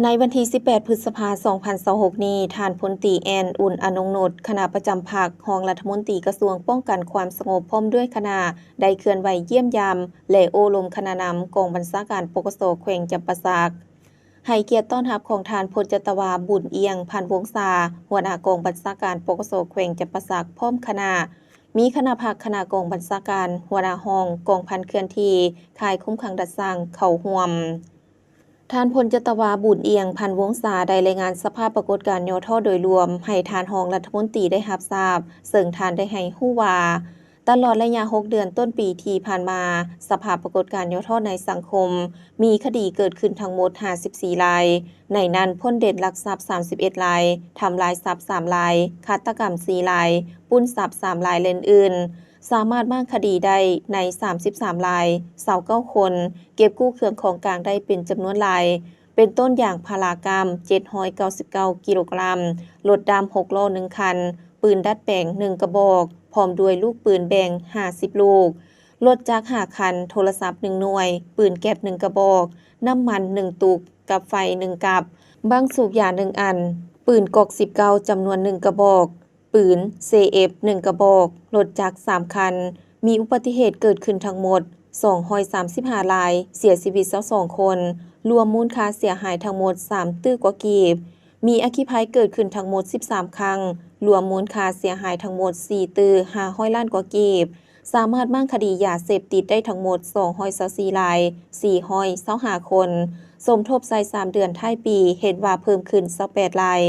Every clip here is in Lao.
ໃນວັນທີສິບແປດ ພຶດສະພາ ສອງພັນຊາວຫົກນີ້, ທ່ານພົນຕີ ແອນ ອຸ່ນອະນົງນຸດ ຄະນະປະຈຳພັກ, ຮອງລັດຖະມົນຕີກະຊວງປ້ອງກັນຄວາມສະຫງົບ ພ້ອມດ້ວຍຄະນະ ໄດ້ເຄື່ອນໄຫວຢ້ຽມຢາມ ແລະ ໂອ້ລົມຄະນະນຳກອງບັນຊາການ ປກສ ແຂວງຈຳປາສັກ, ໃຫ້ກຽດຕ້ອນຮັບຂອງທ່ານ ພົນຈັດຕະວາ ບຸນອຽງ ພັນວົງສາ ຫົວໜ້າກອງບັນຊາການ ປກສ ແຂວງຈຳປາສັກ ພ້ອມຄະນະ, ມີຄະນະພັກ, ຄະນະກອງບັນຊາການ, ຫົວໜ້າຫ້ອງ, ກອງພັນເຄື່ອນທີ່, ຄ້າຍຄຸມຂັງດັດສ້າງ ເຂົ້າຮ່ວມ. ທ່ານ ພົນຈັດຕະວາ ບຸນອຽງ ພັນວົງສາ ໄດ້ລາຍງານສະພາບປາກົດການຫຍໍ້ທໍ້ໂດຍລວມ ໃຫ້ທ່ານຮອງລັດຖະມົນຕີໄດ້ຮັບຊາບ, ເຊິ່ງທ່ານໄດ້ໃຫ້ຮູ້ວ່າ ຕະຫຼອດໄລຍະຫົກເດືອນຕົ້ນປີທີ່ຜ່ານມາ, ສະພາບປາກົດການຫຍໍ້ທໍ້ໃນສັງຄົມ ມີຄະດີເກີດຂຶ້ນທັງໝົດ ຫ້າສິບສີ່ລາຍ, ໃນນັ້ນພົ້ນເດັ່ນລັກຊັບ ສາມສິບເອັດລາຍ, ທຳລາຍຊັບ ສາມລາຍ, ຄາດຕະກຳ ສີ່ລາຍ, ປຸ້ນຊັບ ສາມລາຍ ແລະ ອື່ນໆ. ສາມາດມ້າງຄະດີໄດ້ໃນ ສາມສິບສາມລາຍ, ຊາວເກົ້າຄົນ, ເກັບກູ້ເຄື່ອງຂອງກາງໄດ້ເປັນຈຳນວນຫຼາຍ ເປັນຕົ້ນ ຢາງພາລາກ້າມ ເຈັດຮ້ອຍເກົ້າສິບເກົ້າກິໂລກຣາມ, ລົດດຳຫົກລໍ້ໜຶ່ງຄັນ, ປືນດັດແປງໜຶ່ງກະບອກ, ພ້ອມດ້ວຍລູກປືນແບ່ງຫ້າສິບລູກ, ລົດຈັກຫ້າຄັນ, ໂທລະສັບໜຶ່ງໜ່ວຍ, ປືນແກັບໜຶ່ງກະບອກ, ນ້ຳມັນໜຶ່ງຕຸກ, ກັບໄຟໜຶ່ງກັບ, ບັ້ງສູບຢາໜຶ່ງອັນ, ປືນກ໊ອກສິບເກົ້າຈຳນວນໜຶ່ງກະບອກ, ປືນ ເຊເອັຟ ໜຶ່ງກະບອກ, ລົດຈັກສາມຄັນ. ມີອຸບັດຕິເຫດເກີດຂຶ້ນທັງໝົດສອງຮ້ອຍສາມສິບຫ້າລາຍ, ເສຍຊີວິດຊາວສອງຄົນ, ລວມມູນຄ່າເສຍຫາຍທັງໝົດສາມຕື້ກວ່າກີບ. ມີອັກຄີໄພເກີດຂຶ້ນທັງໝົດສິບສາມຄັ້ງ, ລວມມູນຄ່າເສຍຫາຍທັງໝົດສີ່ຕື້ຫ້າຮ້ອຍລ້ານກວ່າກີບ. ສາມາດມ້າງຄະດີຢາເສບຕິດໄດ້ທັງໝົດສອງຮ້ອຍຊາວສີ່ລາຍ, ສີ່ຮ້ອຍຊາວຫ້າຄົນ. ສົມທົບໃສ່ສາມເດືອນທ້າຍປີ ເຫັນວ່າເພີ່ມຂຶ້ນຊາວແປດລາຍ.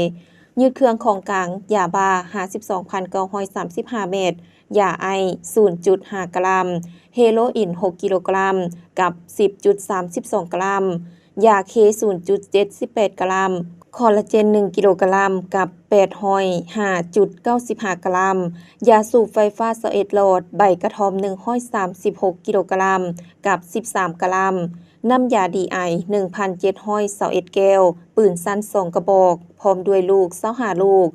ຍຶດເຄື່ອງຂອງກາງ ຢາບ້າຫ້າສິບສອງພັນເກົ້າຮ້ອຍສາມສິບຫ້າເມັດ, ຢາໄອສ໌ສູນຈຸດຫ້າກຣາມ, ເຮໂລອິນຫົກກິໂລກຣາມ ກັບສິບຈຸດສາມສິບສອງກຣາມ, ຢາເຄສູນຈຸດເຈັດສິບແປດກຣາມ, ຄໍລາເຈນໜຶ່ງກິໂລກຣາມ ກັບແປດຮ້ອຍຫ້າຈຸດເກົ້າສິບຫ້າກຣາມ, ຢາສູບໄຟຟ້າຊາວເອັດຫຼອດ, ໃບກະທ່ອມໜຶ່ງຮ້ອຍສາມສິບຫົກກິໂລກຣາມ ກັບສິບສາມກຣາມ, ນ້ຳຢາດີໄອໜຶ່ງພັນເຈັດຮ້ອຍຊາວເອັດແກ້ວ, ປືນສັ້ນສອງກະບອກ ພ້ອມດ້ວຍລູກຊາວຫ້າລູກ,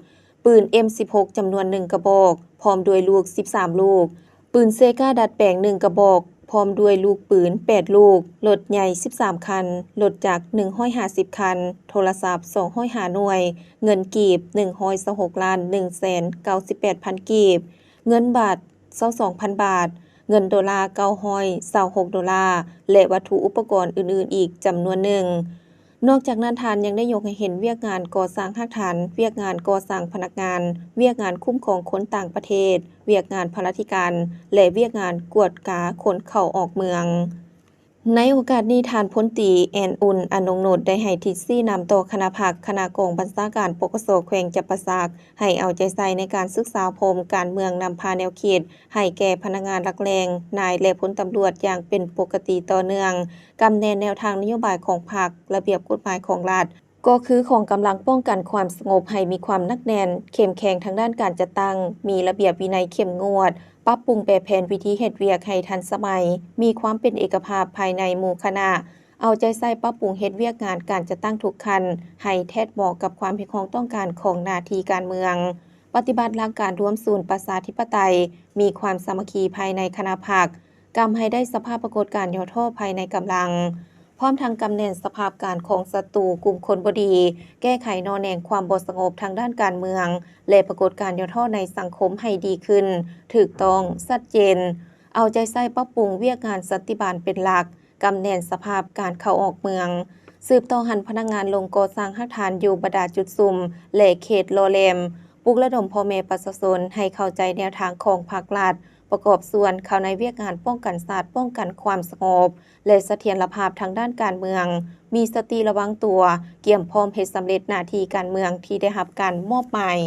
ປືນເອັມສິບຫົກຈຳນວນໜຶ່ງກະບອກ ພ້ອມດ້ວຍລູກສິບສາມລູກ, ປືນເຊກາດັດແປງໜຶ່ງກະບອກ ພ້ອມດ້ວຍລູກປືນແປດລູກ, ລົດໃຫຍ່ສິບສາມຄັນ, ລົດຈັກໜຶ່ງຮ້ອຍຫ້າສິບຄັນ, ໂທລະສັບສອງຮ້ອຍຫ້າໜ່ວຍ, ເງິນກີບໜຶ່ງຮ້ອຍຊາວຫົກລ້ານໜຶ່ງແສນເກົ້າສິບແປດພັນກີບ, ເງິນບາດຊາວສອງພັນບາດ, ເງິນໂດລາເກົ້າຮ້ອຍຊາວຫົກໂດລາ ແລະ ວັດຖຸອຸປະກອນອື່ນໆອີກຈຳນວນໜຶ່ງ. ນອກຈາກນັ້ນ, ທ່ານຍັງໄດ້ຍົກໃຫ້ເຫັນວຽກງານກໍ່ສ້າງຮາກຖານ, ວຽກງານກໍ່ສ້າງພະນັກງານ, ວຽກງານຄຸ້ມຄອງຄົນຕ່າງປະເທດ, ວຽກງານພະລາທິການ ແລະ ວຽກງານກວດກາຄົນເຂົ້າອອກເມືອງ. ໃນໂອກາດນີ້, ທ່ານພົນຕີ ແອນ ອຸ່ນອະນົງນຸດ ໄດ້ໃຫ້ທິດຊີ້ນຳຕໍ່ຄະນະພັກ, ຄະນະກອງບັນຊາການ ປກສ ແຂວງຈຳປາສັກ ໃຫ້ເອົາໃຈໃສ່ໃນການສຶກສາອົບຮົມການເມືອງ, ນຳພາແນວຄິດໃຫ້ແກ່ພະນັກງານຫຼັກແຫຼ່ງ, ນາຍ ແລະ ພົນຕຳຫຼວດຢ່າງເປັນປົກກະຕິຕໍ່ເນື່ອງ, ກຳແໜ້ນແນວທາງນະໂຍບາຍຂອງພັກ, ລະບຽບກົດໝາຍຂອງລັດ, ກໍຄືຂອງກຳລັງປ້ອງກັນຄວາມສະຫງົບໃຫ້ມີຄວາມໜັກແໜ້ນ, ເຂັ້ມແຂງທາງດ້ານການຈັດຕັ້ງ, ມີລະບຽບວິໄນເຂັ້ມງວດ, ປັບປຸງແປແຜນວິທີເຮັດວຽກໃຫ້ທັນສະໄໝ, ມີຄວາມເປັນເອກະພາບພາຍໃນໝູ່ຄະນະ, ເອົາໃຈໃສ່ປັບປຸງເຮັດວຽກງານການຈັດຕັ້ງທຸກຂັ້ນໃຫ້ແທດເໝາະກັບຄວາມຮຽກຮ້ອງຕ້ອງການຂອງໜ້າທີ່ການເມືອງ, ປະຕິບັດຫຼັກການລວມສູນປະຊາທິປະໄຕ, ມີຄວາມສາມັກຄີພາຍໃນຄະນະພັກ, ກຳໃຫ້ໄດ້ສະພາບປາກົດການຫຍໍ້ທໍ້ພາຍໃນກຳລັງ, ພ້ອມທັງກຳແໜ້ນສະພາບການຂອງສັດຕູກຸ່ມຄົນບໍ່ດີ, ແກ້ໄຂໜໍ່ແໜງຄວາມບໍ່ສະຫງົບທາງດ້ານການເມືອງ ແລະ ປາກົດການຫຍໍ້ທໍ້ໃນສັງຄົມໃຫ້ດີຂຶ້ນ, ຖືກຕ້ອງ, ຊັດເຈນ, ເອົາໃຈໃສ່ປັບປຸງວຽກງານສັນຕິບານເປັນຫຼັກ, ກຳແໜ້ນສະພາບການເຂົ້າອອກເມືອງ, ສືບຕໍ່ຫັນພະນັກງານລົງກໍ່ສ້າງຮາກຖານຢູ່ບັນດາຈຸດຊຸມ ແລະ ເຂດຫຼໍ່ແຫຼມ, ປຸກລະດົມພໍ່ແມ່ປະຊາຊົນໃຫ້ເຂົ້າໃຈແນວທາງຂອງພັກລັດ, ປະກອບສ່ວນເຂົ້າໃນວຽກງານປ້ອງກັນຊາດ, ປ້ອງກັນຄວາມສະຫງົບ ແລະ ສະຖຽນລະພາບທາງດ້ານການເມືອງ, ມີສະຕິລະວັງຕົວ, ກຽມພ້ອມເຮັດສຳເລັດໜ້າທີ່ການເມືອງທີ່ໄດ້ຮັບການມອບໝາຍ.